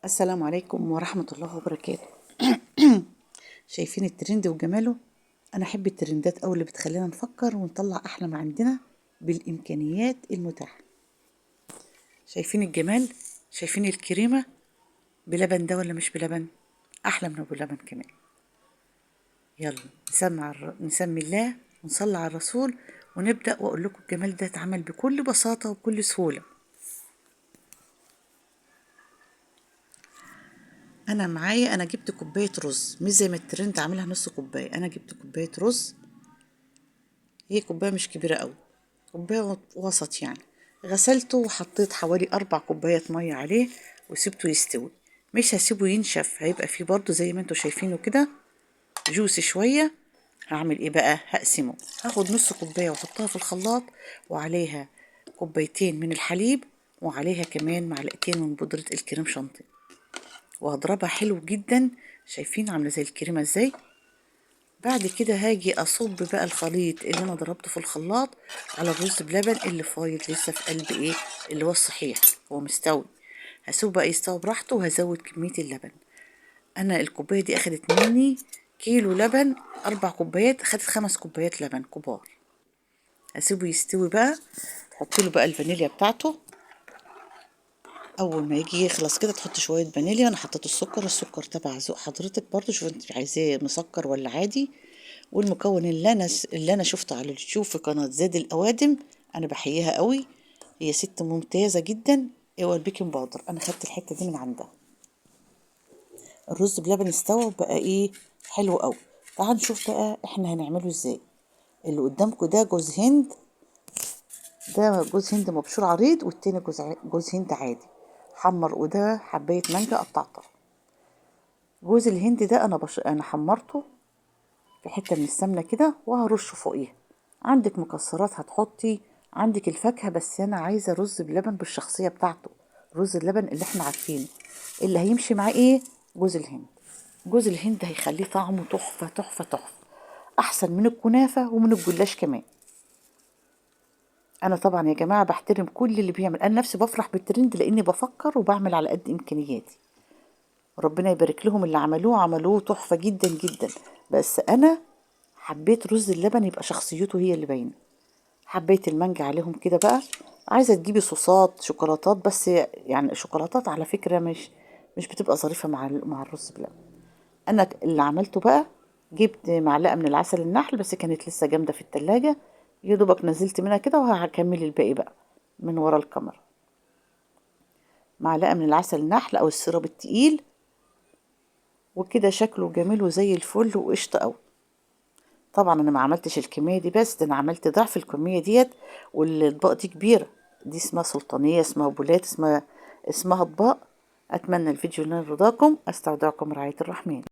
السلام عليكم ورحمة الله وبركاته. شايفين الترند وجماله؟ أنا أحب الترندات أوي اللي بتخلينا نفكر ونطلع أحلى ما عندنا بالإمكانيات المتاحة. شايفين الجمال؟ شايفين الكريمة بلبن ده ولا مش بلبن؟ أحلى من أبو لبن كمان. يلا نسمي الله ونصلي على الرسول ونبدأ، وأقول لكم الجمال ده اتعمل بكل بساطة وبكل سهولة. انا معايا، انا جبت كوباية رز، مش زي ما الترند عاملها نص كوباية، انا جبت كوباية رز، هي كوباية مش كبيرة قوي، كوباية وسط يعني. غسلته وحطيت حوالي 4 كوبايات مية عليه وسبته يستوي، مش هسيبه ينشف، هيبقى فيه برضو زي ما انتوا شايفينه كده جوسي شوية. هعمل ايه بقى؟ هقسمه، هاخد نص كوباية واحطها في الخلاط، وعليها كوبايتين من الحليب، وعليها كمان معلقتين من بودره الكريم شانتيه، وهضربها حلو جدا. شايفين عامله زي الكريمة ازاي؟ بعد كده هاجي اصب بقى الخليط اللي انا ضربته في الخلاط على الرز بلبن اللي فايض لسه في قلب ايه اللي هو الصحيح، هو مستوي. هسيبه بقى يستوي براحته، وهزود كمية اللبن. انا الكوباية دي اخدت مني كيلو لبن، 4 كوبايات، خدت 5 كوبايات لبن كبار. هسيبه يستوي بقى، تحط له بقى الفانيليا بتاعته. اول ما يجي يخلص كده تحط شوية فانيليا. انا حطيت السكر، السكر تبع ذوق حضرتك برضو، شوف انت عايزاه مسكر ولا عادي. والمكون اللي انا شفته على اليوتيوب في قناة زاد الاوادم، انا بحييها قوي، هي ست ممتازة جدا، هو ال baking powder. انا خدت الحتة دي من عندها. الرز بلبن استوى وبقى ايه حلو قوي. تعالوا نشوف بقى احنا هنعمله ازاي. اللي قدامكم ده جوز هند، ده جوز هند مبشور عريض، والتاني جوز هند عادي حمر، وده حبايه مانجا قطعتها. جوز الهند ده انا حمرته في حتة من السمنة كده، وهرشه فوقيها. عندك مكسرات هتحطي، عندك الفاكهة، بس انا عايزه رز بلبن بالشخصية بتاعته، رز اللبن اللي احنا عارفينه، اللي هيمشي معاه ايه؟ جوز الهند. جوز الهند هيخليه طعمه تحفة تحفة تحفة، احسن من الكنافه ومن الجلاش كمان. انا طبعا يا جماعة بحترم كل اللي بيعمل، انا نفسي بفرح بالترند لاني بفكر وبعمل على قد امكانياتي. ربنا يبارك لهم اللي عملوه، عملوه تحفة جدا جدا. بس انا حبيت رز اللبن يبقى شخصيته هي اللي باينة. حبيت المانجا عليهم كده بقى. عايزه تجيبي صوصات شوكولاتات، بس يعني شوكولاتات على فكرة مش بتبقى ظريفة مع الرز بلبن. انا اللي عملته بقى، جبت معلقه من العسل النحل، بس كانت لسه جامدة في التلاجة، يا دوبك نزلت منها كده، وهكمل الباقي بقى من ورا الكاميرا. معلقه من العسل النحل او السيرب التقيل، وكده شكله جميل وزي الفل وقشطه قوي. طبعا انا ما عملتش الكمية دي، بس ده انا عملت ضعف الكمية ديت، والاطباق دي كبيرة، دي اسمها سلطانيه، اسمها بولات، اسمها اطباق. اتمنى الفيديو ينال رضاكم. استودعكم رعاية الرحمن.